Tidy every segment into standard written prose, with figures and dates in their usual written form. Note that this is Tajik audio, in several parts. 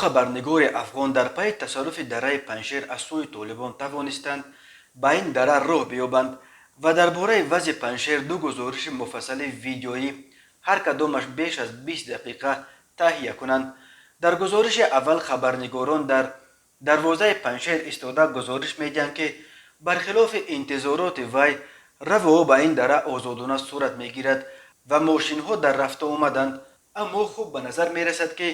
Хабарнигори афғон дар пайи тасарруфи дараи Панҷшер аз сӯи Толибон тавонистанд ба ин дара роҳ биёбанд ва дар бораи вазъи Панҷшер ду гузориши муфассали видеоӣ, ҳар кадомаш беш аз 20 дақиқа, таҳия кунанд. Дар гузориши аввал хабарнигорон дар дарвозаи Панҷшер истода гузориш медиҳанд, ки бархилофи интизороти вай раву ба ин дара озодона сурат мегирад ва мошинҳо дар рафту омаданд. Аммо хуб ба назар мерасад, ки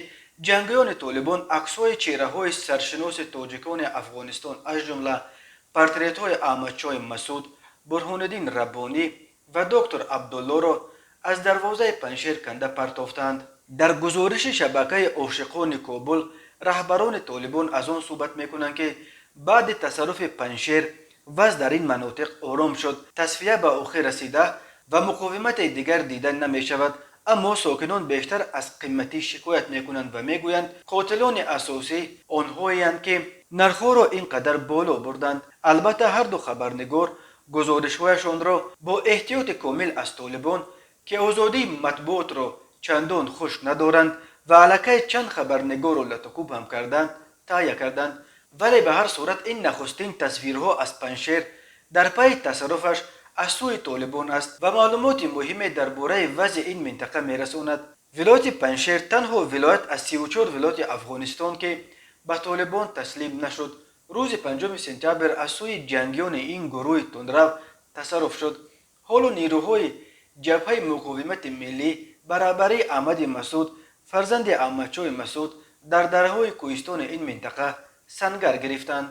ҷангиёни Толибон аксҳои чеҳраҳои саршиноси тоҷикони Афғонистон, аз ҷумла портретҳои Аҳмадшоҳи Масуд, Бурҳониддин Раббонӣ ва доктор Абдуллоро аз дарвозаи Панҷшер канда партофтанд. Дар гузориши шабакаи Ошиқони Кобул раҳбарони Толибон аз он суҳбат мекунанд, ки баъди тасарруфи Панҷшер вазъ дар ин манотиқ ором шуд, тасфия ба охир расида ва муқовимати дигар дида намешавад. Аммо сокинон бештар аз қиматӣ шикоят мекунанд ва мегӯянд, қотилони асосӣ онҳоеанд, ки нархҳоро ин қадар боло бурданд. Албатта, ҳарду хабарнигор гузоришҳояшонро бо эҳтиёти комил аз Толибон, ки озодии матбуотро чандон хуш надоранд ва аллакай чанд хабарнигорро латукӯб ҳам карданд, таҳия карданд. Вале ба ҳар сурат ин нахустин тасвирҳо аз Панҷшер дар пайи тасарруфаш аз сӯи Толибон аст ва маълумоти муҳиме дар бораи вазъи ин минтақа мерасонад. Вилояти Панҷшер танҳо вилоят аз 34 вилояти Афғонистон, ки ба Толибон таслим нашуд. Рӯзи 5 сентябр аз сӯи ҷангиёни ин гурӯҳи тундрав тасарруф шуд. Ҳоло нерӯҳои Ҷабҳаи муқовимати миллӣ ба раҳбарии Аҳмади Масуд, фарзанди Аҳмадшоҳи Масуд, дар дараҳои кӯҳистони ин минтақа сангар гирифтанд.